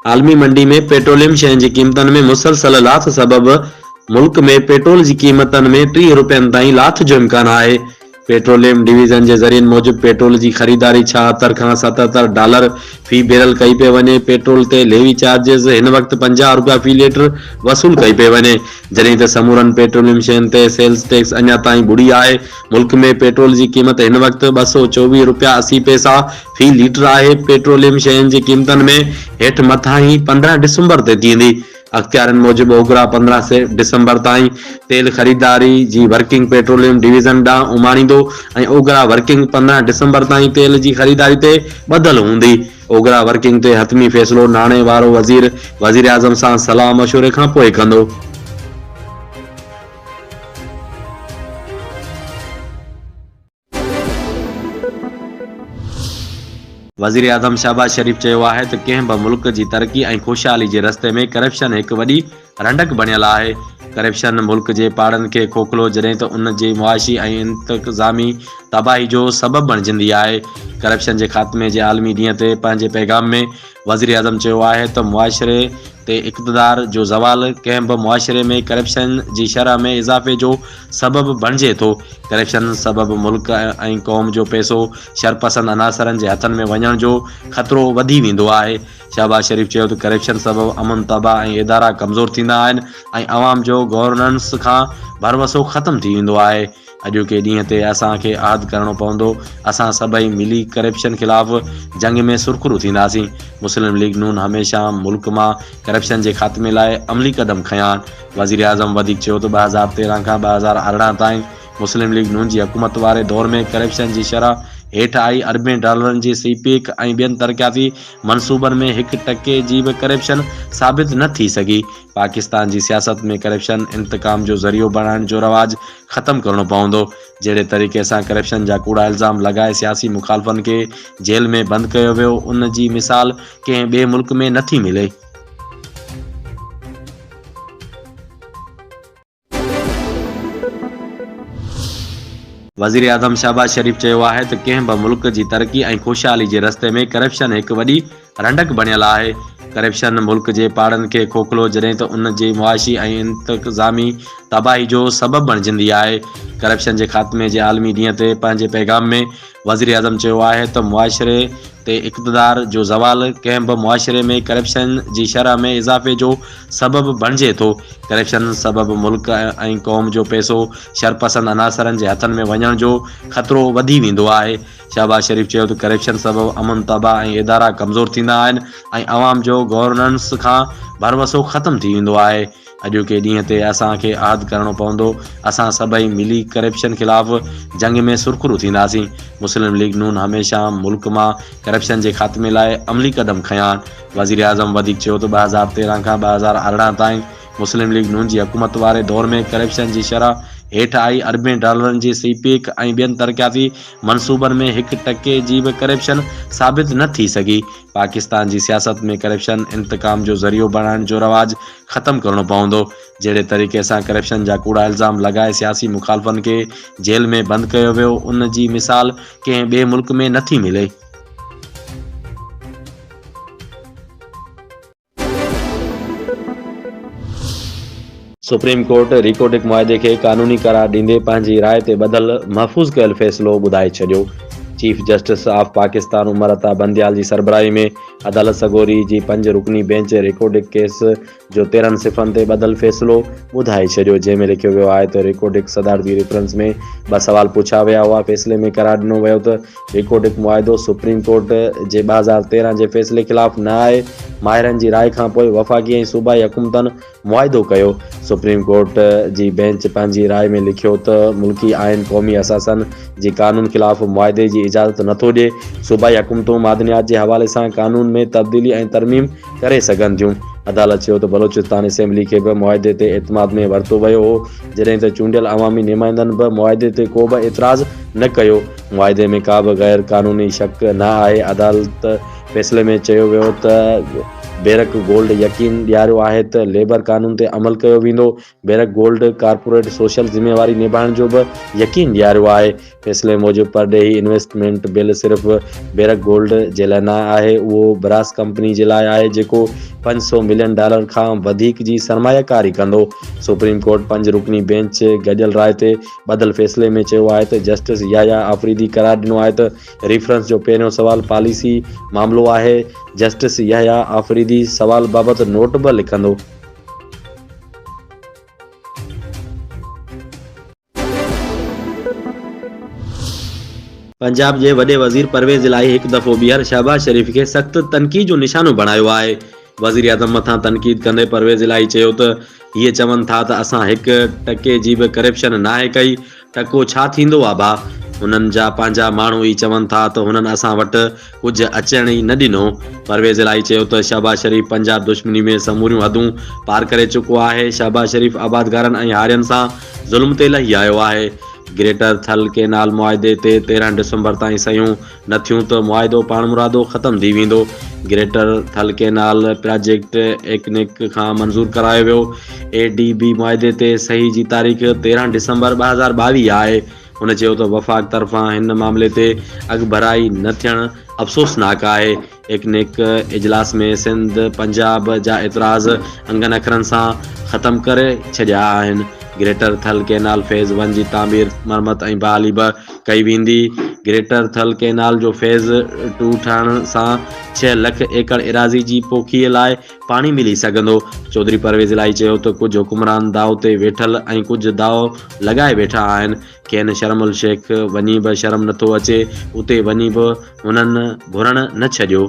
عالمي منڊي ۾ پيٽروليم شين جي قيمتن ۾ مسلسل لاٿ سبب ملڪ ۾ پيٽرول جي قيمتن ۾ 30 رپين تائين لاٿ جو امڪان آهي. پيٽروليم ڊويزن جي ذريعن موجب پيٽرول جي خريداري 76 کان 77 ڊالر في بيرل ڪئي پئي وڃي، پيٽرول تي ليوي چارجز هن وقت 50 رپيا في ليٽر وصول ڪئي پئي وڃي، جڏهن ته سمورن پيٽروليم شين تي سيلز ٽيڪس اڃا تائين ٻڙي آهي، ملڪ ۾ پيٽرول جي قيمت هن وقت 224 رپيا 80 پئسا في ليٽر آهي، پيٽروليم شين جي قيمتن ۾ هيٺ مٿاهين 15 ڊسمبر تي ٿيندي، اختيارين موجب اوگرا 15 ڊسمبر تائين تيل خريداري جي ورڪنگ پيٽروليم ڊويزن ڏانهن اماڻيندو ۽ اوگرا ورڪنگ 15 ڊسمبر تائين تيل جي خريداري تي ٻڌل هوندي، اوگرا ورڪنگ تي حتمي فيصلو ناڻي وارو وزير وزيراعظم سان صلاح مشوري کانپوء ڪندو. وزيراعظم شهباز شريف چيو آهي ته ڪنهن به ملڪ جي ترقي ۽ خوشحالي جي رستي ۾ ڪرپشن هڪ وڏي رنڊڪ بڻيل آهي، ڪرپشن ملڪ جي پاڙن کي کوکلو جڏهن ته ان جي معاشي ۽ انتظامي تباهي جو سبب بڻجندي آهي. ڪرپشن جي خاتمي جي عالمي ڏينهن تي پنهنجي پيغام ۾ وزيراعظم چيو آهي ته معاشري تي اقتدار جو زوال ڪنهن به معاشري ۾ ڪرپشن جي شرح ۾ اضافي جو سبب بڻجي ٿو، ڪرپشن سبب ملڪ ۽ قوم جو پئسو شرپسند عناصرن جي هٿن ۾ وڃڻ جو خطرو وڌي ويندو آهي. شهباز شريف چيو ته ڪرپشن سبب امن تباهه ۽ ادارا ڪمزور ٿيندا آهن ۽ عوام جو گورننس کان ڀروسو ختم ٿي ويندو آهي. اڄوڪي ڏينهن تي اسان کي عهد ڪرڻو پوندو، اسان سڀئي ملي ڪرپشن خلاف جنگ ۾ سرخرو ٿينداسين، مسلم ليگ نون هميشه ملڪ مان ڪرپشن جي خاتمي لاء عملي قدم کنيا آهن. وزيراعظم وڌيڪ چيو ته 2013 کان 2018 تائين مسلم ليگ نون جي حڪومت واري دور ۾ ڪرپشن جي شرح هيٺ آئي، اربين ڊالرن جي سي پيڪ ۽ ٻين ترقياتي منصوبن ۾ هڪ ٽڪي جي به ڪرپشن ثابت نه ٿي سگهي، پاڪستان جي سياست ۾ ڪرپشن انتقام جو ذريعو بڻائڻ جو رواج ختم ڪرڻو پوندو، جهڙي طريقي سان ڪرپشن جا ڪوڙا الزام لڳائي سياسي مخالفن کي جيل ۾ بند ڪيو ويو ان جي مثال ڪنهن ٻئي ملڪ ۾ نٿي ملي. وزيراعظم شهباز شريف چيو آهي ته ڪنهن به ملڪ جي ترقي ۽ خوشحالي جي رستي ۾ ڪرپشن هڪ وڏي رنڊڪ بڻيل آهي، ڪرپشن ملڪ جي پاڙن کي کوکلو جڏهن ته ان جي معاشي ۽ انتظامي تباهي جو سبب بڻجندي آهي. ڪرپشن جي خاتمي جي عالمي ڏينهن تي پنهنجي پيغام ۾ وزيراعظم چيو آهي ته معاشري تي اقتدار جو زوال ڪنهن به معاشري ۾ ڪرپشن جي شرح ۾ اضافي جو سبب بڻجي ٿو، ڪرپشن سبب ملڪ ۽ قوم جو پئسو شرپسند عناصرن جي هٿن ۾ وڃڻ جو خطرو وڌي ويندو آهي. شهباز شريف چيو ته ڪرپشن سبب امن تباهه ۽ ادارا ڪمزور ٿيندا آهن ۽ عوام جو گورننس کان ڀروسو ختم ٿي ويندو آهي. اڄوڪي ڏينهن تي اسان کي عهد ڪرڻو پوندو، اسان سڀئي ملي ڪرپشن خلاف جنگ ۾ سرخرو ٿينداسين، مسلم ليگ نون هميشه ملڪ مان ڪرپشن جي خاتمي لاء عملي قدم کنيا آهن. وزيراعظم وڌيڪ چيو ته 2013 کان 2018 تائين مسلم ليگ نون جي حڪومت واري دور ۾ ڪرپشن جي شرح هيٺ آئي، اربين ڊالرن جي سي پيڪ ۽ ٻين ترقياتي منصوبن ۾ هڪ ٽڪي جي به ڪرپشن ثابت نه ٿي سگهي، پاڪستان جي سياست ۾ ڪرپشن انتقام جو ذريعو بڻائڻ جو رواج ختم ڪرڻو پوندو، جهڙي طريقي سان ڪرپشن جا ڪوڙا الزام لڳائي سياسي مخالفن کي جيل ۾ بند ڪيو ويو ان جي مثال ڪنهن ٻئي ملڪ ۾ نٿي ملي. سپريم ڪورٽ ريڪوڊڪ معاهدي کي قانوني قرار ڏيندي پنهنجي راء تي ٻڌل محفوظ ڪيل فيصلو ٻڌائي ڇڏيو. Chief justice of Pakistan Umar Ata Bandial جي سربراهي ۾ عدالت سڳوري جي پنج رڪني بينچ ريڪوڊڪ ڪيس جو 13 صفحن تي ٻڌل فيصلو ٻڌائي ڇڏيو جنهن ۾ لکيو ويو آهي ته ريڪوڊڪ صدارتي ريفرنس ۾ ٻه سوال پڇيا ويا هئا فيصلي ۾ قرار ڏنو ويو ته ريڪوڊڪ معاهدو سپريم ڪورٽ جي 2013 جي فيصلي خلاف نه آهي، ماهرن جي راء کانپوء وفاقي ۽ صوبائي حڪومتن معاهدو ڪيو. سپريم ڪورٽ جي بينچ پنهنجي راء ۾ لکيو ته ملڪي آئين قومي اثاثن جي قانون خلاف معاهدي جي اجازت نٿو ڏئي، صوبائي حڪومتون معدنيات جي حوالي سان قانون ۾ تبديلي ۽ ترميم ڪري سگهن ٿيون. عدالت چيو ته بلوچستان اسيمبلي کي به معاهدي تي اعتماد ۾ ورتو ويو هو، جڏهن ته چونڊيل عوامي نمائندن به معاهدي تي ڪو به اعتراض نه ڪيو، معاهدي ۾ ڪا به غير قانوني شق نه آهي، عدالت فيصلي ۾ چيو ويو ته بيرڪ گولڊ يقين ڏياريو آهي ته ليبر قانون تي عمل ڪيو ويندو، بيرڪ گولڊ ڪارپوريٽ سوشل ذميواري نڀائڻ جو به يقين ڏياريو آهي. فيصلي موجب پرڏيهي انويسٽمينٽ بل صرف بيرڪ گولڊ جي لاء نه آهي، اهو براس ڪمپني جي لاء آهي جيڪو 500 ملين ڊالر کان وڌيڪ جي سرماياڪاري ڪندو. سپريم ڪورٽ پنج رڪني بينچ گڏيل راء تي ٻڌل فيصلي ۾ چيو آهي ته جسٽس يحيٰ آفريدي قرار ڏنو آهي ته ريفرنس جو پهريون سوال پاليسي معاملو آهي، جسٽس يحيٰ آفريدي سوال بابت نوٽ به لکندو. پنجاب جي وڏي وزير پرويز الاهي هڪ دفعو ٻيهر شهباز شريف کي سخت تنقيد جو نشانو بڻايو آهي. وزيراعظم مٿان تنقيد ڪندي پرويز الاهي چيو ته هيء چون ٿا ته اسان هڪ ٽڪي جي به ڪرپشن ناهي ڪئي، ٽڪو ڇا ٿيندو آ ڀا؟ هنن جا پنهنجا ماڻهو ئي چون ٿا ته هنن اسان وٽ ڪجهه اچڻ ئي نه ڏنو. پرويز الاهي چيو ته شهباز شريف پنجاب دشمني ۾ سموريون حدون پار ڪري چڪو آهي، شهباز شريف آبادگارن ۽ هارين سان ظلم تي لهي آيو آهي. گريٽر ٿل ڪينال معاهدي تي 13 ڊسمبر تائين صحيحون نه ٿيون ته معاهدو پاڻمرادو ختم ٿي ويندو. گريٽر ٿل ڪينال پراجيڪٽ ايڪنڪ کان منظور ڪرايو ويو. اي ڊي بي معاهدي تي صحيح جي تاريخ 13 ڊسمبر 2022 آهي. هن چيو ته وفاق طرفان هن معاملي تي اڳڀرائي نه ٿيڻ افسوسناڪ آهي. ايڪنڪ اجلاس ۾ سنڌ پنجاب جا اعتراض انگن اکرن سان ختم ڪري ڇڏيا آهن. Greater Thal canal phase one جي تعمير، مرمت ۽ بحالي به ڪئي ويندي. گريٽر ٿل ڪئنال جو فيز ٽو ٺهڻ سان ڇهه لک ايڪڙ ايراضي جي پوکيء لاء پاڻي ملي سگهندو. چوڌري پرويز الاهي چيو ته ڪجهه حڪمران داء تي ويٺل ۽ ڪجهه داء لڳائي ويٺا آهن، کين شرم الشيخ وڃي به شرم نٿو اچي، اتي وڃي به هنن گهرڻ نه ڇڏيو.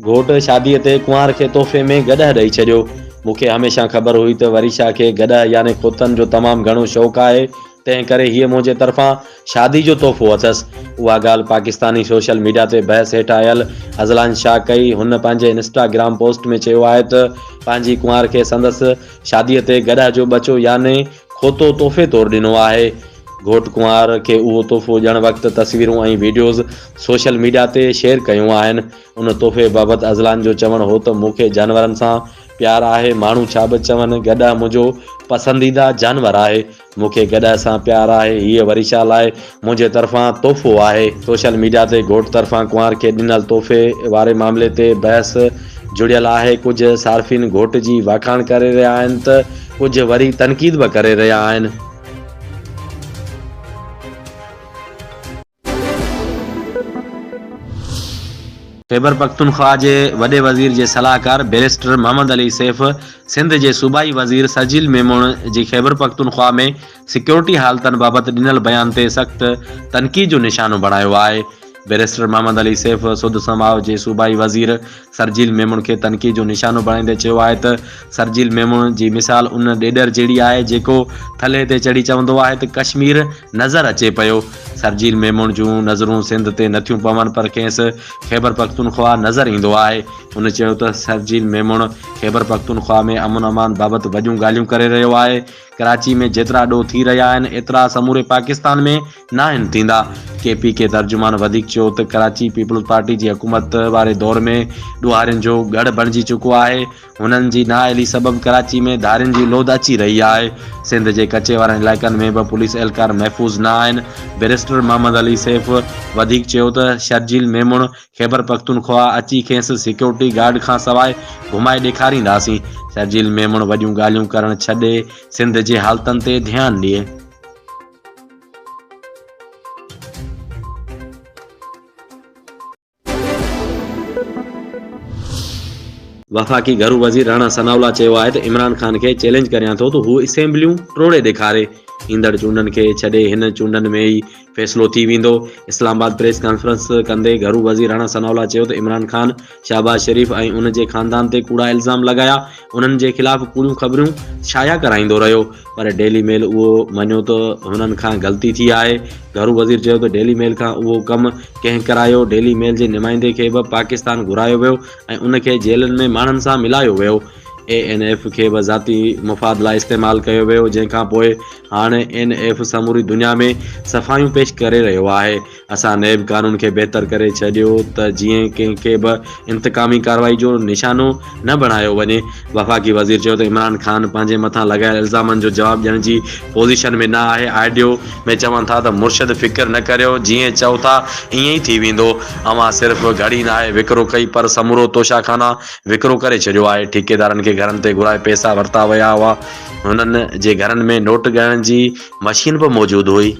گهوٽ شاديء تي ڪنوار کي تحفي ۾ گڏهه ڏئي ڇڏيو. مون کي هميشه خبر هئي ته وريشا کي گڏهه يعني کوتن جو تمام گهڻو شوق آهي، تنهن ڪري هيء منهنجي طرفان شادي جو تحفو اٿس. اها ڳالهه پاڪستاني سوشل ميڊيا تي بحث هيٺ آيل اذلان شاهه ڪئي. هن پنهنجي انسٽاگرام پوسٽ ۾ چيو آهي ته پنهنجي ڪنوار کي سندس شاديء تي گڏهه جو ٻچو يعني کوتو تحفي طور ڏنو آهي. گهوٽ ڪنوار کي اهو تحفو ڏيڻ وقت تصويرون ۽ وڊيوز سوشل ميڊيا تي شيئر ڪيون آهن. ان تحفي بابت اذلان جو چوڻ هو ته مون کي جانورن سان پيار آهي، ماڻهو ڇا به چون، گڏهه منهنجو پسنديده جانور آهي، مون کي گڏهه سان پيار آهي، هيء وريشا لاء منهنجي طرفان تحفو آهي. سوشل ميڊيا تي گهوٽ طرفان ڪنوار کي ڏنل تحفي واري معاملي تي بحث جڙيل آهي، ڪجهه صارفين گهوٽ جي واکاڻ ڪري رهيا آهن ته ڪجهه وري تنقيد به ڪري رهيا آهن. خيبرپختونخواهه جي وڏي وزير جي صلاحڪار بئريسٽر محمد علي سيف سنڌ جي صوبائي وزير شرجيل ميمڻ جي خيبرپختونخواهه ۾ سيڪيورٽي حالتن بابت ڏنل بيان تي سخت تنقيد جو نشانو بڻايو آهي. بئريسٽر محمد علي سيف سڌ سماء جي صوبائي وزير شرجيل ميمڻ کي تنقيد جو نشانو بڻائيندي چيو آهي ته شرجيل ميمڻ جي مثال ان ڏيڏر جهڙي آهي جيڪو ٿلهي تي چڙهي چوندو آهي ته ڪشمير نظر اچي پيو. شرجيل ميمڻ جون نظرون سنڌ تي نٿيون پون پر کيس خيبرپختونخواهه نظر ايندو آهي. هن چيو ته شرجيل ميمڻ خيبرپختونخواهه ۾ امن امان بابت وڏيون ڳالهيون ڪري رهيو آهي، ڪراچي ۾ جيترا ڏوهه ٿي رهيا آهن ايترا سموري پاڪستان ۾ ناهن ٿيندا. ڪي پي ڪي ترجمان وڌيڪ چيو ته ڪراچي پيپلز پارٽي جي حڪومت واري دور ۾ ڏوهارين جو ڳڙهه بڻجي چڪو آهي، هنن جي نااهلي سبب ڪراچي ۾ ڌارين جي لوڌ اچي رهي آهي، سنڌ جي ڪچي وارن علائقن ۾ به پوليس اهلڪار محفوظ نه آهن. بئريسٽر محمد علي سيف وڌيڪ چيو ته شرجيل ميمڻ خيبرپختونخواهه اچي کيس سيڪيورٽي گارڊ کانسواء گهمائي ڏيکارينداسين، شرجيل ميمڻ وڏيون ڳالهيون ڪرڻ ڇڏي سنڌ جي حالتن تي ڌيان ڏئي. وفاقي گهرو وزير راڻا ثناء الله چيو آهي ته عمران خان کي چئلينج ڪريان ٿو ته هو اسيمبليون ٽوڙي ڏيکاري، ايندڙ چونڊن کي ڇڏي هن چونڊن ۾ ئي فيصلو ٿي ويندو. اسلام آباد پريس ڪانفرنس ڪندي گهرو وزير راڻا ثناء الله چيو ته عمران خان شهباز شريف ۽ ان جي خاندان تي ڪوڙا الزام لڳايا، انهن جي خلاف ڪوڙيون خبرون شايع ڪرائيندو رهيو پر ڊيلي ميل اهو مڃيو ته هنن کان غلطي ٿي آهي. گهرو وزير چيو ته ڊيلي ميل کان اهو ڪم ڪنهن ڪرايو، ڊيلي ميل جي نمائندي کي به پاڪستان گهرايو ويو ۽ ان کي جيلن ۾ ماڻهن سان ملايو ويو. اي اين ايف کي به ذاتي مفاد لاء استعمال ڪيو ويو، جنهن کان پوء هاڻ اين ايف سموري دنيا ۾ صفايون پيش ڪري رهيو آهي. اسان نيب قانون کي بهتر ڪري ڇڏيو ته جيئن ڪنهن کي به انتقامي ڪارروائي جو نشانو نه بڻايو وڃي. وفاقي وزير چيو ته عمران خان پنهنجي مٿان لڳايل الزامن جو جواب ڏيڻ جي پوزيشن ۾ نه آهي، آڊيو ۾ چون ٿا ته مرشد فڪر نه ڪريو، جيئن چئو ٿا ائين ئي ٿي ويندو، اوهان صرف گهڙي ناهي وڪرو ڪئي پر سمورو توشا خانا وڪرو ڪري ڇڏيو آهي، ٺيڪيدارن کي گهرن تي گهرائي پئسا ورتا ويا هئا، هنن جي گهرن ۾ نوٽ ڳڻڻ جي مشين به موجود هئي.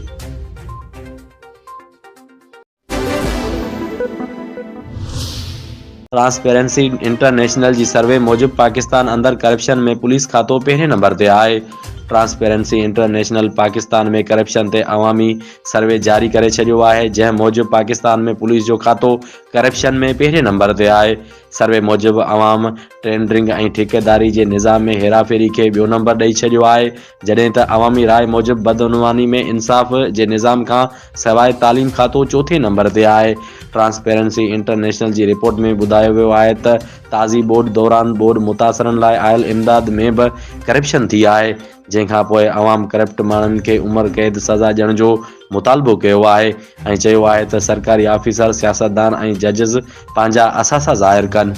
ٽرانسپيرنسي انٽرنيشنل جي سروي موجب پاڪستان اندر ڪرپشن ۾ پوليس کاتو پهرين نمبر تي آهي. ٽرانسپيرنسي انٽرنيشنل پاڪستان ۾ ڪرپشن تي عوامي سروي جاري ڪري ڇڏيو آهي، جنهن موجب پاڪستان ۾ پوليس جو کاتو ڪرپشن ۾ پهرين نمبر تي آهي. سروي موجب عوام ٽينڊرنگ ۽ ٺيڪيداري جي نظام ۾ هيراڦيري کي ٻيو نمبر ڏئي ڇڏيو آهي، جڏهن ته عوامي راء موجب بدعنواني ۾ انصاف جي نظام کان سواء تعليم کاتو چوٿين نمبر تي آهي. ٽرانسپيرنسي انٽرنيشنل جي رپورٽ ۾ ٻڌايو ويو آهي ته تازي ٻوڏ دوران ٻوڏ متاثرن لاء آيل امداد ۾ به ڪرپشن ٿي آهي، جنهن کان پوء عوام ڪرپٽ ماڻهن کي عمر قيد سزا ڏيڻ جو مطالبو ڪيو آهي ۽ چيو آهي ته سرڪاري آفيسر، سياستدان ۽ ججز پنهنجا اثاثا ظاهر ڪن.